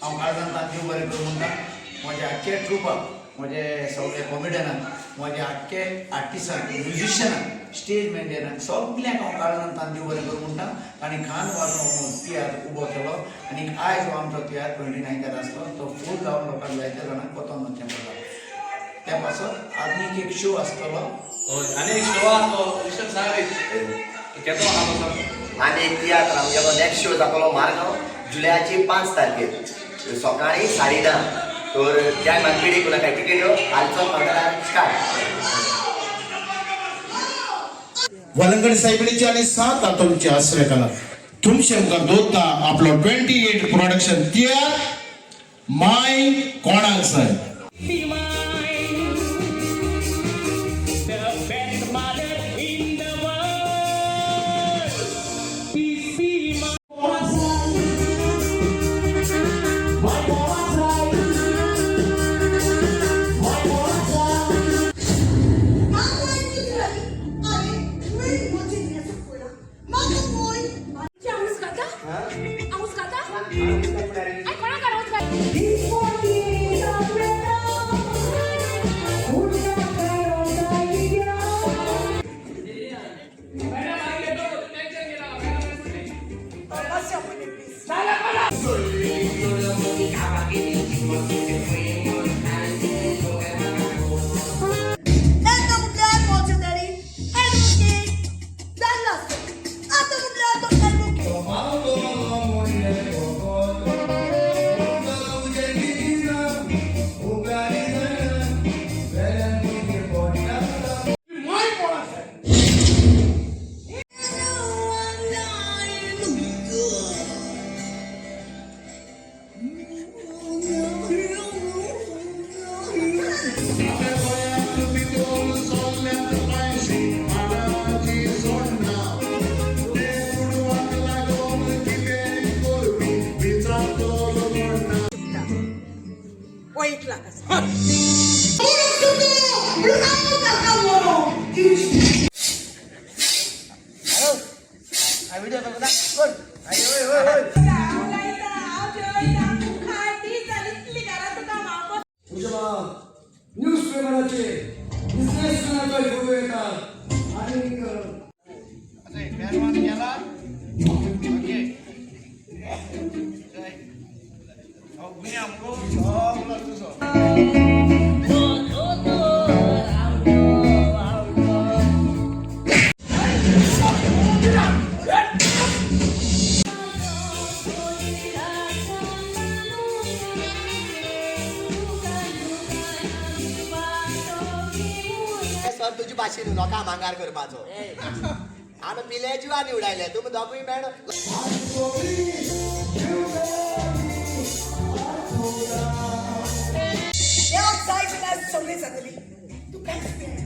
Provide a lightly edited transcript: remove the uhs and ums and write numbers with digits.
हांव काळजान तांचे बरें करूं म्हणटा. म्हज्या आख्खे ट्रुपाक, म्हजे सगळे कॉमेडियनाक, म्हजे आख्खे आर्टिस्टांक, म्युजिशियनाक, स्टेज मॅनेजरांक, सगल्यांक हांव काळजान तांचे बरें करूं म्हणटा. तांणी खान वाजोवन तियात्र उबो केलो आनी आयज हो आमचो तियात्र 29 आसलो, तो फूल जावन लोकांक जायत्या जाणांक कोतोन वचचें पडला. त्या पासत आनीक एक शो आसतलो. हय, आनी एक शो आहा तो विशय सांग केदो आहा तो सांग. आनी एक तियात्र आमगेलो नेक्स्ट शो जातलो मारगांव जुलयाची 5 तारखेर सकाळी 10:30. तर त्या मानपिडी कोणा काय तिकेट हालचो कावंटरार स्टार्ट. वलंगड साहेबणीची आणि 7 आतोमची आश्रय कला तुमचे मुखार दवरता आपलो 28 प्रोडक्शन तियार माय कोणाक जाय. Be mine, the best mother in the world. Please be mine. My हांवूच खाता, हांवूच खाता. आई, कोणाक हांवूच खाता. एकदा म्हटल्यार मोचे डॅडी ऍडव्होकेट जाल्लो आसतो, आतां म्हटल्यार तो ऍडव्होकेट. हो 1 लाख आसा. न्यूज पेपराचे बिझनेसमॅनाचो फोटो येता आणि गेला. ओके, गुन्यांव मुगो सगलो तुजो. सर, तुजी भाशेन लोकां मांगार करपाचो आमी पिले जिवानी उडायले तुमी दोगूय मेळ. देवाक जाय जाल्यार सगळें जातली, तूं कांयच.